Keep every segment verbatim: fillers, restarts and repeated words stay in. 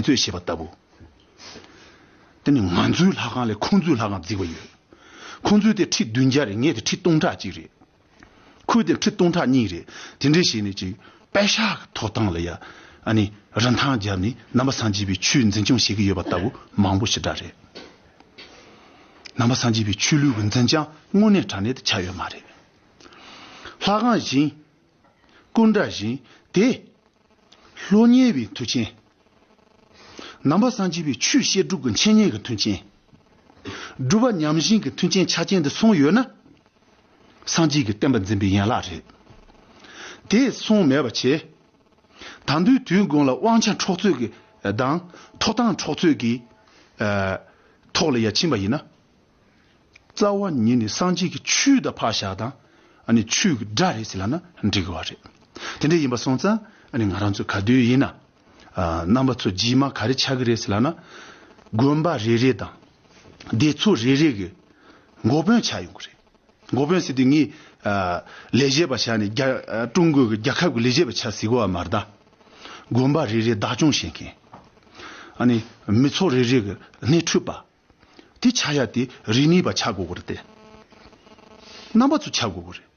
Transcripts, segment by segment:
ཚོས་བཤད་པ་ལྟ་བུ། དེ་ནི་ང་ཚོའི་ལྷ་ཁང་ལས་ཁོང་ཚོའི་ལྷ་ཁང་རྫིག་པ་ཡོད། ཁོང་ཚོའི་དེ་ཁྲི་བདུན་བརྒྱ་རེད། ངའི་དེ་ཁྲི་སྟོང་ཕྲག་གཅིག་རེད། ཁོའི་དེ་ཁྲི་སྟོང་ཕྲག་གཉིས་རེད། དེ་འདྲ་བྱས་ནས་ཅིག་པད་ཤག་གི་ཐོབ་ཐང་ལ་ཡ་ཨ་ནི་རིན་ཐང་བརྒྱབ་ནས་ནང་པ་སངས་རྒྱས་པའི་ཆོས་འཛིན་སྐྱོང་བྱེད་ཀྱི་ཡོད་པ་ལྟ་བུ་མང་པོ་ཞེ་དྲག་རེད། ནང་པ་སངས་རྒྱས་པའི་ཆོས་ལུགས་ཀྱི་འཛིན་བྱང་དངོས་གནས་དྲང་གནས་དེ་ཆགས་ཡོད་མ་རེད། ལྷ་ཁང་བཞེངས། སྐུ་འདྲ་བཞེངས། དེ་སློབ་གཉེར་བའི་མཐུན་རྐྱེན། ནང་པ་སངས་རྒྱས་པའི་ཆོས་བཤད་སྒྲུབ་ཀྱི་འཆད་ཉན་གྱི་མཐུན་རྐྱེན། སྒྲུབ་པ་ཉམས་ཞན་གྱི་མཐུན་རྐྱེན་ཆ་རྐྱེན་དེ་ཚང་ཡོད་ན། སངས་རྒྱས་ཀྱི་བསྟན་པ་འཛིན་པའི་ཡན་ལག་རེད། དེ་ཚང་མེད་པ་བྱས། ད་དུང་དུས་དགོང་ལ་དབང་ཆ་འཕྲོག་རྩོད་ཀྱི་དང་ཐོབ་ཐང་འཕྲོག་རྩོད་ཀྱི་ཨ་ཐོག་ལ་ཡ་ཕྱིན་པ་ཡིན་ན། རྩ་བ་ཉིད་ནས་སངས་རྒྱས་ཀྱི་ཆོས་དང་ཕར་བཞག་དང་ཨ་ནི་ཆོས་ཀྱི་དགྲ་རེད་ཟེར་ལབ་ན་འགྲིག་གི་བ་རེད། དེ་འདྲ་ཡིན་པ་སོང་ཙང་ཨ་ནི་ང་རང་ཚོ་ག་དུས་ཡིན་ན་ཨ་རྣམ་པ་ཚོ་རྗེས་མ་ག་རེ་ཆགས་ཀྱི་རེད་ཟེར་ལབ་ན། དགོན་པ་རེ་རེ་དང་སྡེ་ཚོགས་རེ་རེ་གི་འགོ་དཔོན་ཆགས་ཡོང་གི་རེད། འགོ་དཔོན་ཟེར་དུས་ངས་ཨ་ལས་བྱེད་པ་བྱས་ནས་རྒྱ་ཨ་ཀྲུང་གོའི་གི་རྒྱལ་ཁབ་ཀྱི་ལས་བྱེད་པ་ཆགས་ཟེར་གོ་བ་མ་རེད་ད། དགོན་པ་རེ་རེ་བདག་སྐྱོང་བྱེད་མཁན། ཨ་ནི་མི་ཚོགས་རེ་རེ་གི་སྣེ་ཁྲིད་པ། དེ་ཆགས་ཡ་དེ་རིག་གནས་པ་ཆགས་དགོས་ཀྱི་རེད་དེ། རྣམ་པ་ཚོ་ཆགས་དགོས་ཀྱི་རེད།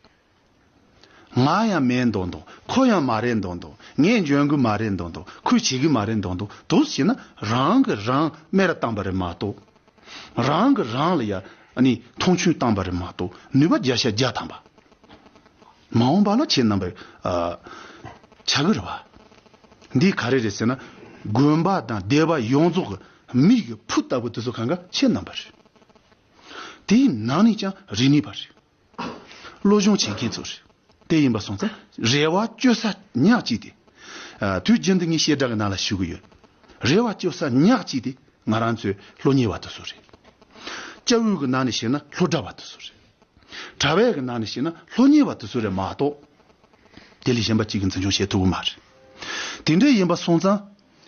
ང་ཡང་མེད་མདོག་མདོག་ཁོ་ཡང་མ་རེད་མདོག་མདོག་ངས་འཇོན་གི་མ་རེད་མདོག་མདོག་ཁོས་བྱེད་གི་མ་རེད་མདོག་མདོག་འདུག་བྱས་ན་རང་གི་རང་སྨད་ར་བཏང་པ་རེད་མ་གཏོགས། རང་གི་རང་ལ་ཡ་ཨ་ནི་མཐོང་ཆུང་བཏང་པ་རེད་མ་གཏོགས་ནུས་པ་བརྒྱ་ཆ་བརྒྱ་ཐམ་པ། མ་འོངས་པ་ལ་ཁྱེད་རྣམ་པ་ཨ་ཆགས་གི་རེད་བ། འདི་ག་རེ་རེད་ཟེར་ན། དགོན་པ་དང་སྡེ་པ་ཡོངས་རྫོགས་ཀྱི་མིག་གི་ཕུ་ལྟ་བུ་དེ་ཚོ་གང་ག་ཁྱེད་རྣམ་པ་རེད། དེའི་ནང་ནས་ཀྱང་རིག་གནས་པ་རེད། སློབ་སྦྱོང་བྱེད་མཁན་ཚོ་རེད། དེ་ཡིན་པ་སོང་ཙང་རེ་བ་བཅོལ་ས་ཉག་གཅིག་དེ། ཨ་དུས་རྒྱུན་དུ་ངས་བཤད་གྲྭ་གི་ནང་ལ་ཞུ་གི་ཡོད། རེ་བ་བཅོལ་ས་ཉག་གཅིག་དེ་ང་རང་ཚོའི་སློབ་གཉེར་བ་དེ་ཚོ་རེད། སྐྱ་དབུས་ཀྱི་ནང་ནས་བཤད་ན་སློབ་གྲྭ་བ་དེ་ཚོ་རེད། གྲྭ་བའི་གི་ནང་ནས་བཤད་ན་སློབ་གཉེར་བ་དེ་ཚོ་རེད་མ་གཏོགས། དེ་ལས་གཞན་པ་གཅིག་གིས་འཛིན་སྐྱོང་བྱེད་ཐུབ་ཀྱི་མ་རེད། དེ་འདྲ་ཡིན་པ་སོང་ཙང་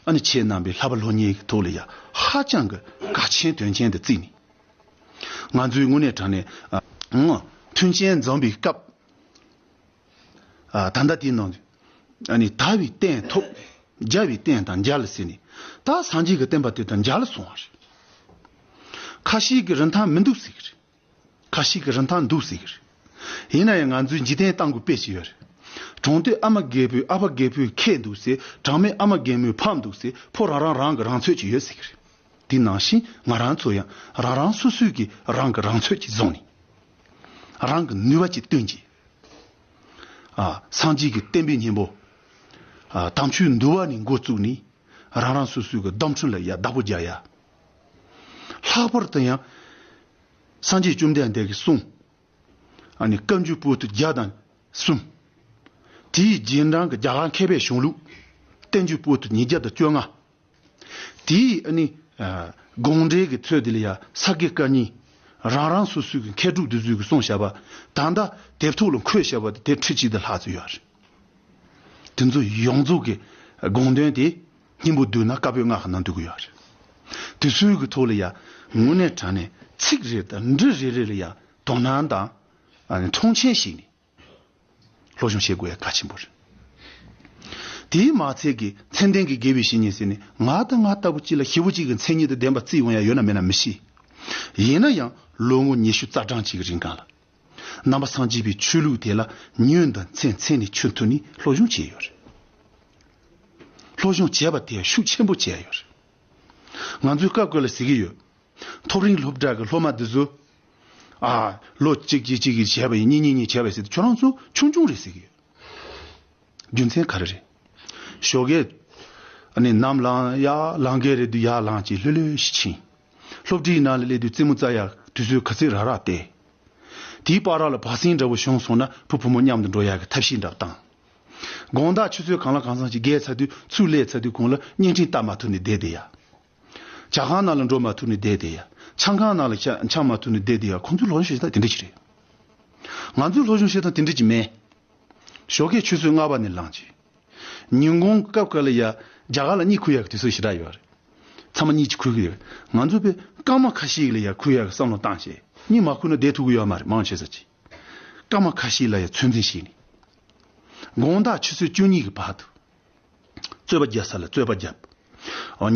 ཨ་ནི་ཁྱེད་རྣམ་པས་ལྷག་པར་སློབ་གཉེར་གྱི་ཐོག་ལ་ཡ་ཧ་ཅང་གི་གལ་ཆེན་དོན་ཆེན་དུ་བརྩིས་ནས། ང་ཚོས་དངོས་གནས་དྲང་གནས་ཨ་ང་མཐུན་རྐྱེན་འཛོམས་པའི་སྐབས། ཨ་ད་ལྟ་དེའི་ནང་ཨ་ནི་དར་བའི་རྟེན་ཐོབ། རྒྱས་པའི་རྟེན་དང་མཇལ་ཟེར་ནས་ད་སངས་རྒྱས་ཀྱི་བསྟན་པ་དེ་དང་མཇལ་སོང་བ་རེད། ཁ་ཤས་ཀྱིས་རིན་ཐང་མི་འདུག་ཟེར་གྱི་རེད། ཁ་ཤས་ཀྱིས་རིན་ཐང་འདུག་ཟེར་གྱི་རེད། ཡིན་ན་ཡང་ང་ཚོས་འཇིག་རྟེན་སྟེང་གི་དཔེ་ཞིག་ཡོད་རེད། གྲོང་སྟོད་ཨ་མ་རྒད་པོའི་ཨ་ཕ་རྒད་པོའི་ཁྱེད་འདུག་ཟེར། གྲངས་མེད་ཨ་མ་རྒན་མོའི་ཕམ་འདུག་ཟེར། ཕོ་རང་རང་རང་གི་རང་ཚོད་ཅིག་ཡོད་ཟེར་གྱི་རེད། དེ་ནང་བཞིན་ང་རང་ཚོ་ཡང་རང་རང་སོ་སོའི་གི་རང་གི་རང་ཚོད་ཅིག་བཟུང་ནས། རང་གི་ནུས་པ་ཅིག་བཏོན་གྱིས། ཨ་སངས་རྒྱས་ཀྱི་བསྟན་པའི་སྙིང་པོ། ཨ་དམ་ཆོས་འདུལ་བ་ནས་འགོ་བཙུགས་ནས་རང་རང་སོ་སོའི་གི་བརྡ་འཕྲིན་ལ་ཡ་བདག་པོ་རྒྱག་ཡ། ལྷག་པར་དུ་ཡང་སངས་རྒྱས་བཅོམ་ལྡན་འདས་ཀྱི་གསུང་། ཨ་ནི་བཀའ་འགྱུར་པོ་ཏི་བརྒྱ་དང་གསུམ། དེའི་རྗེས་འབྲང་གི་རྒྱ་གར་མཁས་པའི་གཞུང་ལུགས། བསྟན་འགྱུར་པོ་ཏི་ཉིས་བརྒྱ་དང་བཅོ་ལྔ། དེའི་ཨ་ནི་ཨ་དགོངས་འགྲེལ་གྱི་ཚུལ་དེ་ལ་ཡ་ས་དགེ་བཀའ་རྙིང་རང་རང་སོ་སོའི་གི་མཁས་གྲུབ་དེ་ཚོས་གི་གསུངས་བཞག་པ། ད་ལྟ་དེབ་ཐོག་ལ་འཁོད་བཞག་པ་དེ་དེབ་ཁྲི་གཅིག་དང་ལྷག་ཙམ་ཡོད་རེད། དེ་ཚོ་ཡོངས་རྫོགས་ཀྱི་དགོངས་དོན་དེ་སྙིང་པོ་བསྡུས་ན་བཀའ་པོད་ལྔ་གི་ནང་འདུས་ཀྱི་ཡོད་རེད། དེ་ཚོའི་གི་ཐོག་ལ་ཡ་དངོས་གནས་དྲང་གནས་ཚིག་རེ་དང་འབྲུ་རེ་རེ་ལ་ཡ་དོ་སྣང་དང་ཨ་ནི་མཐོང་ཆེན་བྱས་ནས། སློབ་སྦྱོང་བྱེད་དགོས་ཡ་གལ་ཆེན་པོ་རེད། དེའི་མ་ཚད་ཀྱི་མཚན་ལྡན་གྱི་དགེ་བའི་བཤེས་གཉེན་ཟེར་ནས་ང་དང་ང་ལྟ་བུ་གཅིག་ལ་ཞེ་པོ་གཅིག་གི་མཚན་ཉིད་དུ་ལྡན་པ་བརྩི་འོང་ཡ་ཡོད་ན་མེད་ན་མི་ཤེས། ཡིན་ན་ཡང་ལོ་ངོ་ཉི་ཤུ་རྩ་གྲངས་གཅིག་གི་རིང་གང་ལ། ནང་པ་སངས་རྒྱས་པའི་ཆོས་ལུགས་དེ་ལ་ཉོན་དང་མཚན་མཚན་ནས་ཆུད་ཐུབ་ནས་སློབ་སྦྱོང་བྱས་ཡོད་རེད། སློབ་སྦྱོང་བྱས་པ་དེ་ཤུགས་ཆེན་པོ་བྱས་ཡོད་རེད། ང་ཚོའི་སྐབས་སྐབས་ལ་ཟེར་གྱི་ཡོད། མཐོ་རིམ་སློབ་གྲྭ་གི་སློབ་མ་འདི་ཚོ། ཨ་ལོ་གཅིག་གཅིག་གཅིག་གིས་བྱས་པ་ཡིན། གཉིས་གཉིས་གཉིས་བྱས་པ་ཟེར་དུས་ཁྱོད་རང་ཚོ་ཆུང་ཆུང་རེད་ཟེར་གྱི་ཡོད། རྒྱུ་མཚན་ག་རེ་རེད། ཞོགས་ཀས་ཨ་ནི་ནམ་ལངས་ཡ་ལངས་ཀྱི་རེད་དུས་ཡར་ལངས་ཀྱི་ལྷོད་ལྷོད་ཞིག་ཕྱིན། སློབ་གྲྭའི་ནང་ལ་སླེབས་དུས་རྩེད་མོ་རྩེ་ཡ་དུས་ཚོད་ག་ཚོད་རག་རག་བལྟས། དེའི་བར་ལ་བག་ཟིང་འདྲ་བོ་བྱུང་སོང་ན་བུ་བུ་མོ་མཉམ་དུ་འགྲོ་ཡ་གི་ཐབས་ཤེས་འདྲ་བོ་བཏང་། དགོང་དག་ཆུ་ཚོད་གང་ལ་གང་འཚམ་ཞིག་བརྒལ་ཚར་དུས་ཚུར་སླེབས་ཚར་དུས་གོང་ལ་བརྙན་འཕྲིན་ལྟ་མ་ཐུབ་ནས་བསྡད་བསྡད་ཡ། ཇ་ཁང་ནང་ལ་འགྲོ་མ་ཐུབ་ནས་བསྡད་བསྡད་ཡ། ཆང་ཁང་ནང་ལ་ཆ་འཆང་མ་ཐུབ་ནས་བསྡད་བསྡད་ཡ། ཁོང་ཚོའི་སློབ་སྦྱོང་བྱེད་སྟངས་དེ་འདྲ་ཅིག་རེད། ང་ཚོའི་སློབ་སྦྱོང་བྱེད་སྟངས་དེ་འདྲ་ཅིག་མེད། ཞོགས་ཀས་ཆུ་ཚོད་ལྔ་པ་ནས་ལངས་བྱས། ཉིན་གུང་སྐབས་འགའ་ལ་ཡ་རྒྱ་གར་ལ་གཉིད་ཁུག་ཡག་གི་དུས་ཚོད་ཞེ་དྲག་ཡོད་རེད། ཚང་མ་གཉིད་ཅིག་ཁུག་གི་ཡོད། ང་ཚོ་དཔེ་སྐར་མ་ཁ་ཤས་ལ་ཡ་ཁུག་ཡག་གི་བསམ་བློ་བཏང་བྱས། གཉིད་མ་ཁུག་ན་བསྡད་ཐུབ་ཀྱི་ཡོད་མ་རེད། མང་ཆེ་ས་ཅིག་སྐར་མ་ཁ་ཤས་ལ་ཡ་ཚོད་འཛིན་བྱས་ནས། དགོང་དག་ཆུ་ཚོད་བཅུ་གཉིས་ཀྱི་བར་དུ། རྩོད་པ་རྒྱག་ས་ལ་རྩོད་པ་རྒྱབ།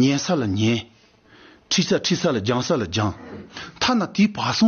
ཉན་ས་ལ་ཉན། ཁྲིད་ས་ཁྲིད་ས་ལ་སྦྱང་ས་ལ་སྦྱང་། ཐ་ན་དེའི་བར་སོང་